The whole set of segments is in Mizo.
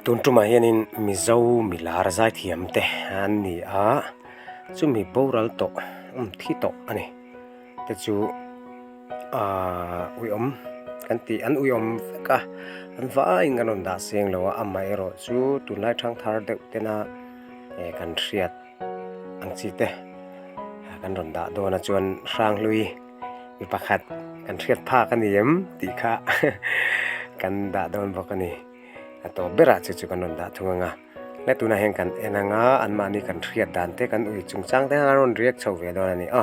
Tun tumah hianin Mizo milar zaithiam te an ni a, chumi boral tawh awm thi tawh a ni te chu ahh uiawm kan tih an uiawm vek a, an vaiin kan rawn dah seng lo a, amaherawh chu tunlai thangthar deuh tena eh kan hriat ang chi te kan rawn dah dawn a chuan Hranghlui. Mi pakhat kan hriat phak a ni em tih kha kan dah dawn bawk a ni. A tawp berah chu chu kan rawn dah thung ang a. Hlai tunah hian kan en ang a, anmahni kan hriat dan te kan ui chungchang te khan an rawn react chho ve dawn a ni a.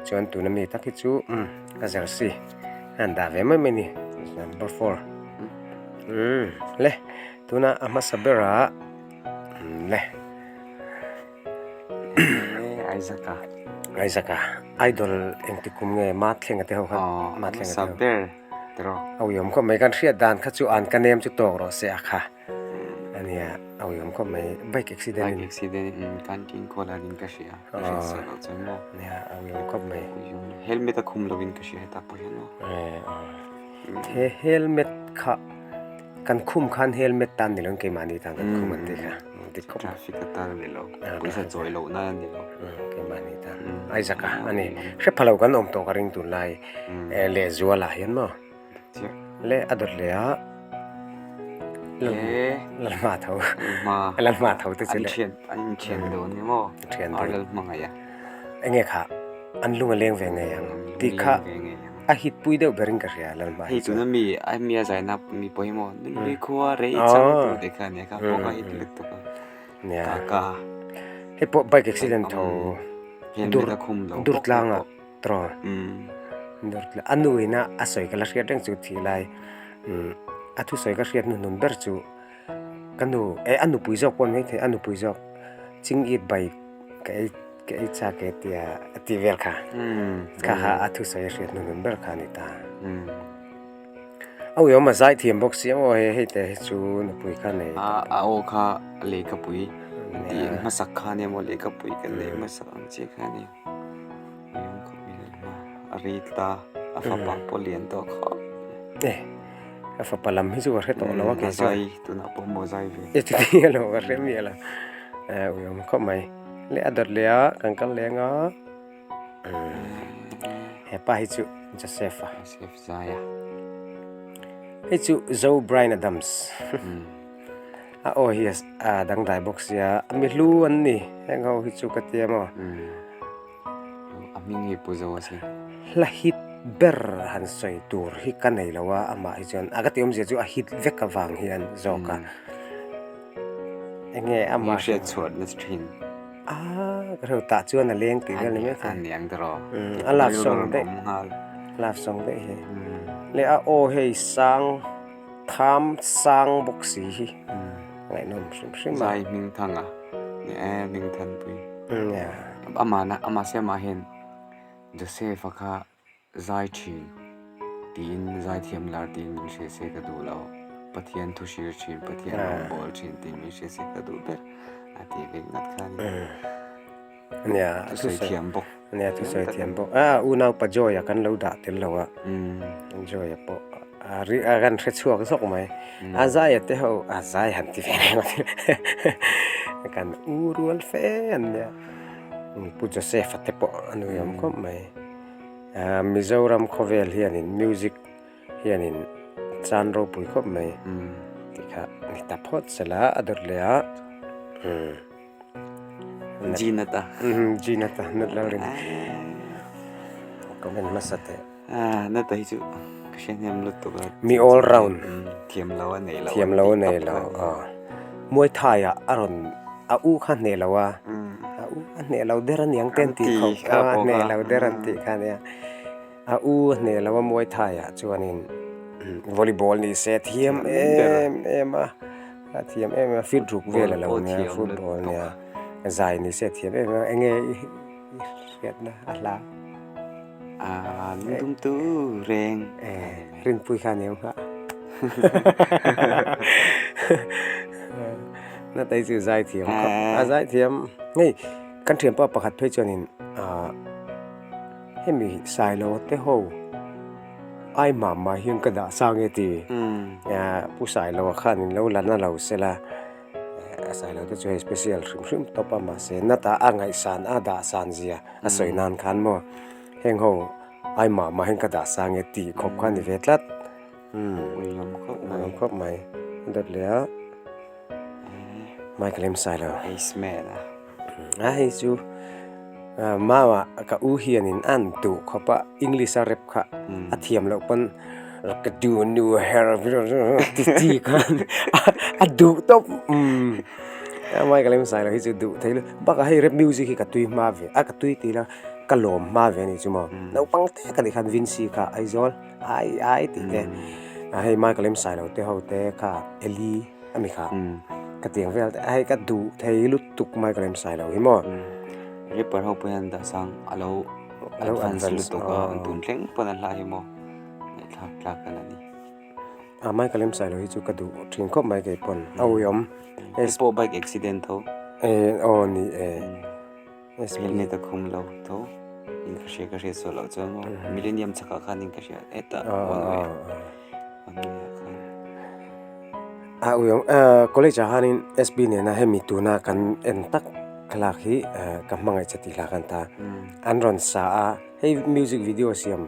Chuan tuna mi tak hi chu umm ka jersey a han dah ve mai mai a ni number four umm le tuna a hmasa berah umm le. Isaac-a Isaac-a idol engti kum nge ma thlenga te ho kha ma thlenga te ho ber tiraw a uiawm khawp mai kan hriat dan kha chu an ka nem chu tawk rawh se a kha ania a uiawm khawp mai bike accident bike accident in kan tin khawl an in ka hria ka hriat sawi loh chuan maw nia a uiawm khawp mai helmet a khum lo in ka hria hetah pawh hian maw he helmet kha Kan khum khan helmet tan ni loin keimahni tan kan khum an tih kha. Dik khawp mai. Traffic atan a ni lo. Pawisa chawi loh nan a ni lo. Keimahni tan. Isaac a a ni. Hre pha lo kan awm tawh ka ring tunlai lehzualah hian maw. Le a dawt leh a Lalhma tho. Lalhma tho te chu le. An inthian dawn ni maw. Thian dawn. Ar Lalhmangaih a. Enge kha an lung a leng ve ngei ang tih kha. A hit pui deuh berin ka hria Lalhma hi chu. Hei tuna mi a mi a zaina mi pawimawh nunui khua rei chang tur te kha ania kha pawh kha hit lutuk a. Nia. Kaka. Hei pawh bike accident tho dur dur tlanga tawng dur tlang a nu ina a sawi ka la hriat reng chu thih lai a thusawi ka hriat hnuhnun ber chu ka nu eh a nupui zawk pawh a ni maithei a nupui zawk chingit bike ka ei. Ka ei chak e tia a tih vel kha. Kha kha a thusawi a hriat hnuhnun ber kha a ni ta. A uiawm a zai thiam bawk si aw hei hei te hi chu nupui kha nei A a aw kha lehkhapui tih hmasak kha ania maw lehkhapui kan neih hmasak ang chiah kha ania. Uiawm khawp mai leh hma a rei ta a fapa pawh lian tawh khawp mai. E a fapa lam hi chu ka hre tawh lo a kei chuan. A zai tunah pawh maw zai ve. E chuti alo ka hre miah lo. Uiawm khawp mai. Leh a dawt leh a kan kal leng a hepa hi chu Joseph a Joseph Zaia hei chu Zo Bryan Adams a aw hi a dangdai bawk sia a mi hlu an ni heng ho hi chu ka tia maw a hming hi pu zo a si hla hit ber han sawi tur hi ka nei lo a amah hi chuan a ka tih awmzia chu a hit vek avang hian zawk a. Enge amah hriat chhuah na thin. Ah ka hreu tah chuan a leng tih vel ni mai thei. Ani ang tiraw. A love song daih. Love song daih hi. Leh a aw hei sang tham sang bawk si hi. Ngaihnawm hrim hrim a. Zai hming thang a. E hming than pui. Amah na amah siamah hian Joseph a kha Zai thin tiin zaithiam lar tiin min hria se ka duh lo. Pathian thu hrir thin, Pathian rawngbawl thin tiin min hria se ka duh ber a tih ve ngat kha a ni. Nia, thu sawi thiam bawk. Nia, thu sawi thiam bawk. A unaupa Joy-a kan lo dah tel lo a. Joy-a pawh a ri a kan hre chhuak zawk mai. A zaia te ho a zai han ti ve reng a kan u rual fe an nia. Pu Joseph-a te pawh a nuiawm khawp mai. Mizoram khawvel hianin music hianin chan ropui khawp mai tih kha ni ta phawt sela a dawt leh a Ginata Ginata nat lo ring comment hmasa teh nata hi chu ka hre hnem lutuk a mi all round thiam lo a nei lo thiam lo a nei lo Muay Thai ah a rawn a u kha hneh lo a a u a hneh lo der aniang te an tih khawp a hneh lo der an tih kha ania a u a hneh lo a Muay Thai ah chuanin volleyball ni se thiam em em a a thiam em em a fit ruk vel a lo nia football nia zai ni se thiam em em a enge i hriatna a hla A lungdum tu reng. Eh, rinpui kha aniang kha. Na tai chu zai thiam khawp. A zai thiam. Hei, kan thianpa pakhat phei chuanin ah hemi Sailo te ho. ai mah mah hian ka dah sang e ti. Pu Sailoa khan in lo la na lo sela Sailo te chu hei special hrim hrim tawp a mahse nata a ngaihsan a dah san zia a sawi nan khan maw heng ho ai mah mah hian ka dah sang e tih khawp kha a ni ve tlat. Uiawm khawp mai. Uiawm khawp mai. A dawt leh a. Michael M Sailo. Aceman a. A hei chu mama ka u hianin an duh khawp a English a rap kha a thiam loh pawn ka du nu her ti chi khan a duh tawp Michael M Sailo hi chu duh thei lo bakah hei rap music hi ka tui hma ve a ka tui tih ila ka lawm hma ve a ni chu maw naupang te ka nih khan Vincy kha Aizawl ai ai tih te hei Michael M Sailo te ho te kha Eli. A mi kha ka tiang vel te hei ka duh thei lutuk mai ka rem sai lo hi maw. Rapper ho pawh hian dahsang a lo advance lutuk a an tun thleng pawn an hlah hi maw ngaihthlak tlak a la ni. A mai ka lem sai lo hi chu ka duh thin khawp mai kei pawn a uiawm. Hei pawh bike accident tho. E aw ni e. Helmet a khum lo tho in ka hria ka hriat sual loh chuan maw millennium chhakah khan in ka hria hetah one way one way ah khan. A uiawm college ah khanin SB nena hemi tuna kan en tak thlalak hi ka hmangaih che tih hla khan ta an rawn sa a hei music video siam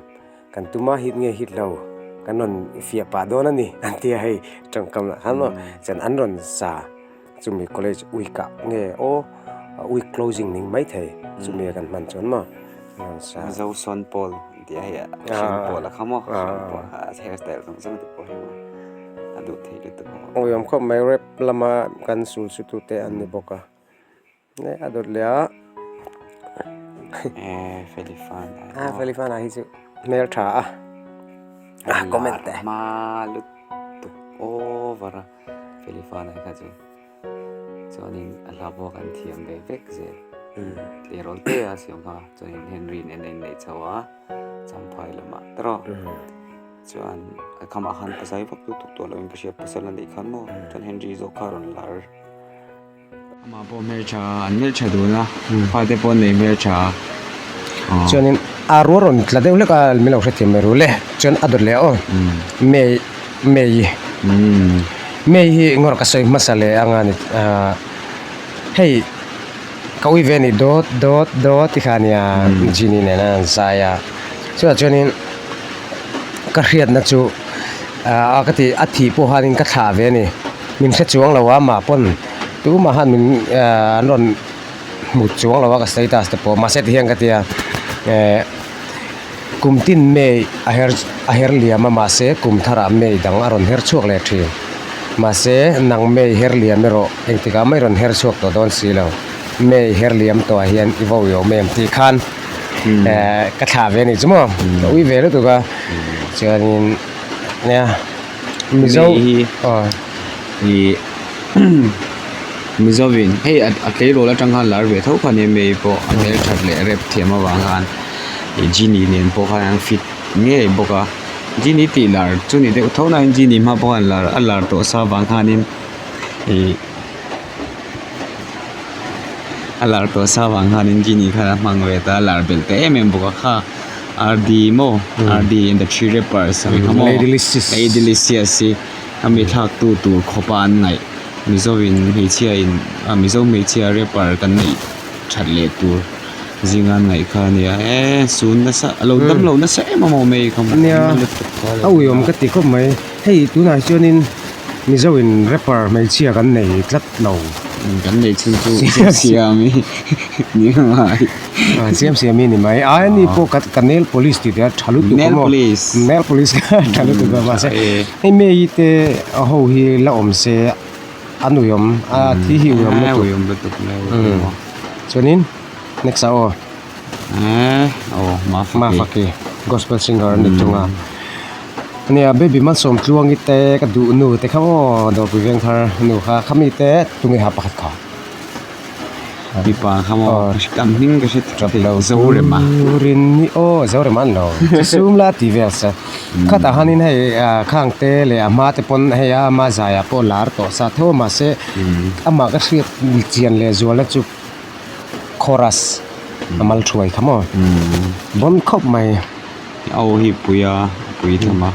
kan tuma hit nge hit lo kan rawn fiah pah dawn a ni an tia hei tawngkam lah khan maw chuan an rawn sa. Chumi college week ah nge aw week closing ning mai thei chumi a kan hman chuan maw nasa. Mizo Sawn Pawl tih a hei Sean Paul a kha maw Sean Paul kha a hair style zawng zawng te pawh hi maw a duh thei lutuk a maw. Awih awm khawp mai rap lama kan sul su tu te an ni bawk a nge a dawt leh a. E Felifan a Felifan ah hi chu hmel tha a a comment te. Hma lutuk over a. Felifana kha chu chuanin a hla pawh kan thiam ve vek zel tleirawl te a siam kha chuanin Henry nen a inneih chho a Champhai lamah te rawh chuan a khamah khan a zai vak lutuk tawh loin ka hria pasal a neih khan maw chuan Henry zawk kha a rawn lar. Amah pawh hmeltha an hmeltha dun a fate pawh an nei hmeltha a. Chuanin a rual rawn tla deuh hlek a min lo hrethiam mai ru le chuan a dawt leh aw May May May hi ngawr ka sawi hmasa leh anga ni ah hei ka ui ve a ni dawt dawt dawt ti kha ania Genie nena an zai a chutah chuanin ka hriatna chu ah ka ti a thih pawh khanin ka thlah ve a ni. Min hre chuang lo a mah pawn tumah khan min an rawn hmu chuang lo a ka status te pawh mahse tihian ka tia eh kum tin May a her a her liam a mahse kum tharah May dang a rawn her chhuak leh thin mahse nang May her liam erawh engtikah mai rawn her chhuak tawh dawn si lo May her liam tawhah hian i vo i awm em tih khan eh ka thlah ve a nih chu maw ka ui ve lutuk a chuanin nia. Mizo hi ih Mizovin hei a tleirawl atang khan lar ve tho kha nia May pawh a hmelthat leh rep thiam avang khan ih Genie nen pawh khan an fit ngei bawk a Genie tih lar chu ni deuh tho nain Genie hma pawh khan lar a lar tawh sa avang khanin ih a lar tawh sa avang khanin Genie khan a hmang ve ta a lar belh ta em em bawk a kha. RD maw RD and the three rappers ang kha maw Lady Delicious hi a mi thlak tu tur khawpa an ngaih Mizo in hmeichhia in ah Mizo hmeichhia rapper kan neih that leh tur zinga an ngaih kha a nia e sun nasa a lo dam lo nasa em a maw mai kha maw nia a uiawm ka ti khawp mai hei tunah hi chuanin Mizo in rapper hmeichhia kan nei tlat lo kan neih chhun chu Siamsiami ni ngai. Siam siam hi ni mai ai ni pawh ka ka nail polish tih te a tha lutuk a maw Nail polish nail polish kha tha lutuk a mahse hei May te ho hi la awm se an uiawm a thi hi uiawm lutuk uiawm lutuk mai chuanin next ah aw aw Mafaki Mafaki gospel singer a ni thung a ania baby malsawm tluangi te ka duh nu te kha aw dawrpui vengthar nu kha khami te tunge ha pakhat kha. Mipa kha maw kan hming ka hre thei lo Zorema. Turin ni aw Zorema an lo chusum la ti vel se khatah hanin hei khang te leh a hma te pawn hei a ama zaiah pawh lar tawh sa tho mahse amah ka hriat chian leh zualna chu chorus a mal thuai kha maw bon khawp mai. A aw hi pui a. pui tham a.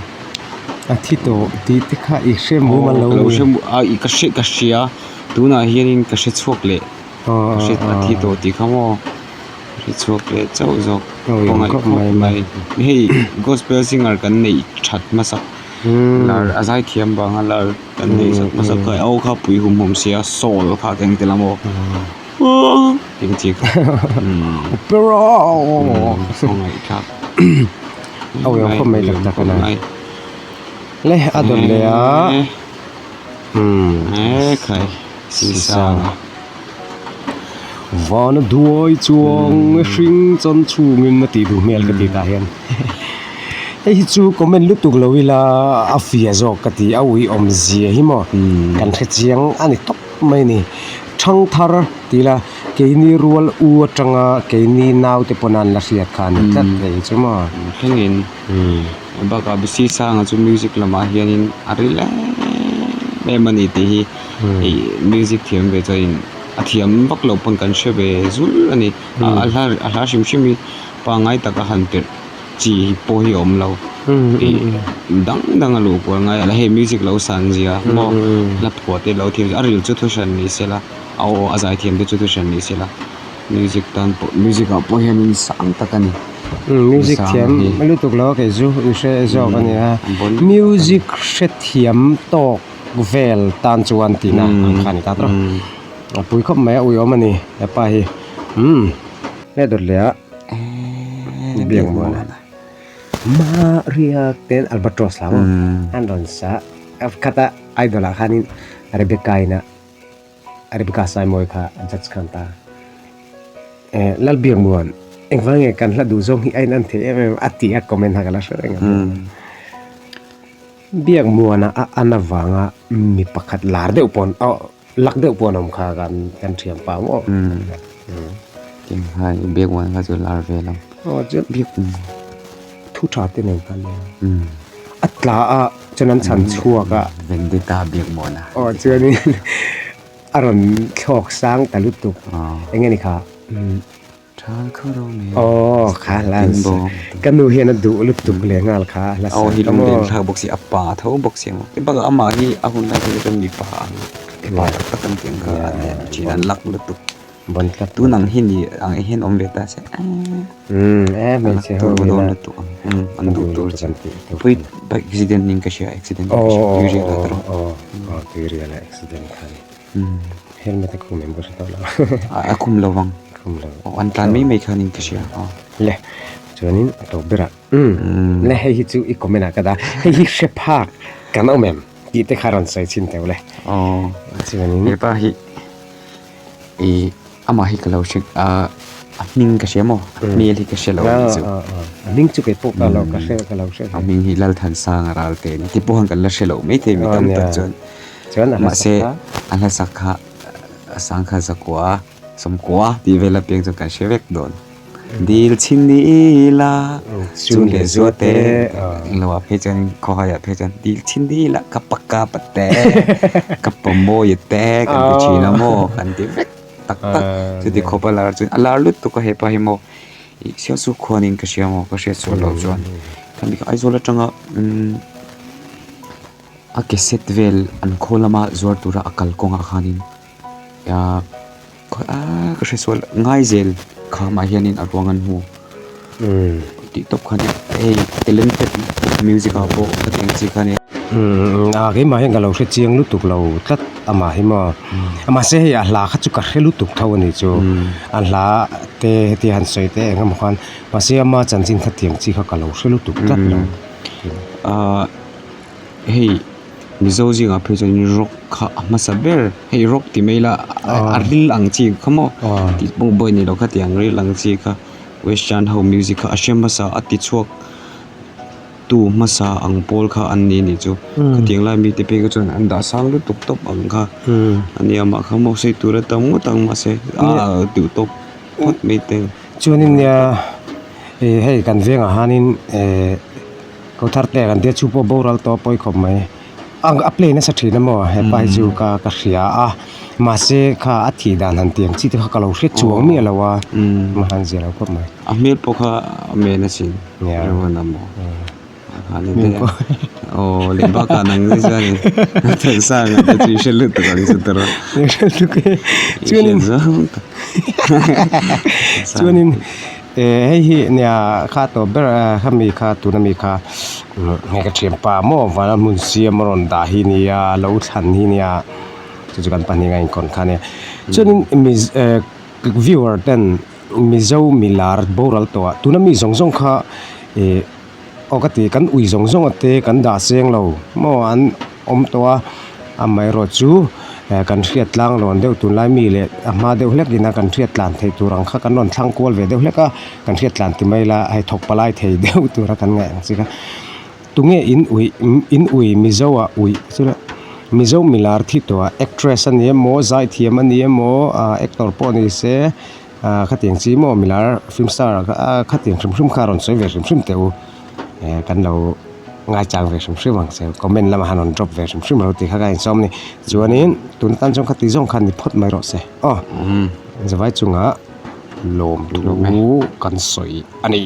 A thi tawh tih te kha i hre mumal lo Ka lo hre a i ka hre ka hria tunah hianin ka hre chhuak leh ka hre a thi tawh tih kha maw ka hre chhuak leh chauh zawk khawngaih khawp mai hei gospel singer kan neih that hmasak lar a zaithiam vanga lar kan neih sak hmasak kha aw kha pui hum hum sia sawl kha ka engti lam aw tih chi kha khawngaih thlak Le a dawt leh a e khai sisang vana duai chuang hring chan chhungin a tih duh hmel ka ti tah hian hei hi chu comment lutuk lo ila a fia zawk ka ti a ui awmzia hi maw kan hre chiang a ni tawp mai a ni thangthar ti ila keini rual u atanga keini naute pawn an la hriat kha a ni tlat hei chu maw thlengin Bakah Bisi Sanga chu music lamah hianin a ril em em a ni tih hi ih music thiam ve chuanin a thiam vak loh pawn kan hre ve zul a ni a hla a hla hrim hrim hi pangngai taka han perh chi pawh hi a awm lo ih dang dang a luh kual ngai a hei music lo san zia maw hla phuah te lo thiam a ril chu thu hran ni se la a aw a zai thiam te chu thu hran ni se la. Music tan pawh music ah pawh hianin sang tak a ni. Music thiam lutuk lo a kei chu i hre zawk a nia music hrethiam tawk vel tan chuan tihna ang kha a ni ta tawp a pui khawp mai a ui awm a ni hepa hi umm he dawt leh a biak muan a Maria te albatross la maw an rawn sa a khata idol ah khanin Rebecca in a. Rebecca Saimawi kha judge khan ta. Eh, Lalbiakmuan, engvang nge kan hla duh zawng hi a in an thei em em a ti a comment ha ka la hre reng a. Biakmuana a an avanga mi pakhat lar deuh pawn, oh, lak deuh pawn awm kha kan kan thiam pa maw. Tinghai Biakmuana kha chu lar ve lo. Oh, chuan Biakmuan. Thu tha te nen khan nia. A tla a chuan an chhan chhuak a. Vendetta Biakmuana. Aw chuanin a rawn thlawk sang ta lutuk. Eng nge ni kha? Aw kha hla an sa. Ka nu hian a duh lutuk leh nghal kha hla sa. Aw hi lunglen thlak bawk si a pa tho bawk si maw. Bakah amah hi a hun lai chu mipa ang mipa tak tak an tih ang kha a ni thin an luck lutuk. Bon tlat Tun ang hi ni ang hian awm ve ta se Umm e hmeichhe ho tur dawn lutuk ang umm an duh tur chu pui bike accident in ka hria accident in ka hria tui rial a tawrh aw aw tui rial a accident kha ni helmet a khum em ka hre tawh lo a khum lo vang khum lo aw an tlan mai mai khan in ka hria aw le chuanin a tawp berah umm le hei hi chu i comment ah ka dah hei hi hre phak kan awm em tih te kha rawn sawi chhin teuh le aw chuanin hepa hi. Ih amah hi ka lo hre a a hming ka hria maw a hmel hi ka hre lo a nih chu a hming chu kei pawh ka lo ka hre ka lo hre a hming hi Lalthansanga Ralte a ni ti pawh han kan la hre lo maithei mi tam tak chuan chuan a mahse a hlasak kha a sangkha zakua sawmkua tih vel apiang chuan kan hre vek dawn dil chhin ni ila chun leh zual te englo ah phei chuan khawhai ah phei chuan dil chhin ni ila ka pa ka pa te ka pa mawi te kan ti thin a maw kan ti vek tak tak chuti khawp a lar chuan a lar lutuk a hepa hi maw ih siam chu khuanin ka hria maw ka hriat sual loh chuan khami kha Aizawl atanga umm a cassette vel an khaw lama zuar tura a kalkawngah khanin ah. Ka hre sual ngai zel khamah hianin a ruang an hmu tih tawp kha nia hei talented music ah pawh ka tih ang chi kha nia. A keimah hian ka lo hre chiang lutuk lo tlat amah hi maw mahse hei a hla kha chu ka hre lutuk tho a nih chu a hla te heti han sawi te eng emaw khan mahse ama chanchin kha tiang chi kha ka lo hre lutuk tlat lo. Hei. Mizo zingah phei chuan rock kha a hmasa ber hei rock ti mai ila a ril ang chi kha maw tih pawh buai ni lo kha tiang ril ang chi kha western ho music kha a hre hmasa a ti chhuak tu hmasa ang pawl kha an ni anih chu khatiang lai mite phei kha chuan an dah sang lutuk tawp ang kha ania mah kha maw sawi tur a tam ngawt ang mahse a duh tawp phawt mai te. Chuanin nia hei kan vengah hianin eh. Ko thar te kan tia chu pawh boral tawh pawi khawp mai a play nasa thin a maw hepa hi chu ka ka hria a mahse kha a thih dan han tih ang chi te kha ka lo hre chuang miah lo a han zia lo khawp mai a hmel pawh kha a men asin Revan a maw. A ni daih a. Aw leh bakah nang ni chuan in Thansanga te chu i hre lutuk ang chu tawrh a. I hre lutuk e. I hriat zawng tak. Chuanin hei hi nia kha tawp ber a khami kha tuna mi kha hei ka thianpa maw vana hmun siam a rawn dah hi nia lo thlan hi nia chu chu kan pahnih a inkawn kha ania. Chuanin viewer ten Mizo milar boral tawh ah tuna mi zawng zawng kha ih aw ka ti kan ui zawng zawng a te kan dah seng lo maw an awm tawh a amaherawh chu eh kan hriat tlang lawn deuh tunlai mi leh a hma deuh hlek in a kan hriat tlan theih tur ang kha kan rawn thlang kual ve deuh hlek a kan hriat tlan ti mai ila hei thawk palai thei deuh tur a kan ngaih ang chi kha. Tunge in ui in ui Mizo ah ui chu le Mizo milar thi tawh ah actress a ni emaw zaithiam a ni emaw ah actor pawh ni se ah khatiang chi maw milar film star ah khatiang hrim hrim kha a rawn sawi ve hrim hrim teh u eh kan lo ngaichang ve hrim hrim ang che comment lamah han rawn drop ve hrim hrim ro tih kha ka insawm a ni chuanin tun atan chuan khati zawng kha ni phawt mai rawh se aw zavai chungah lawmthu kan sawi a ni.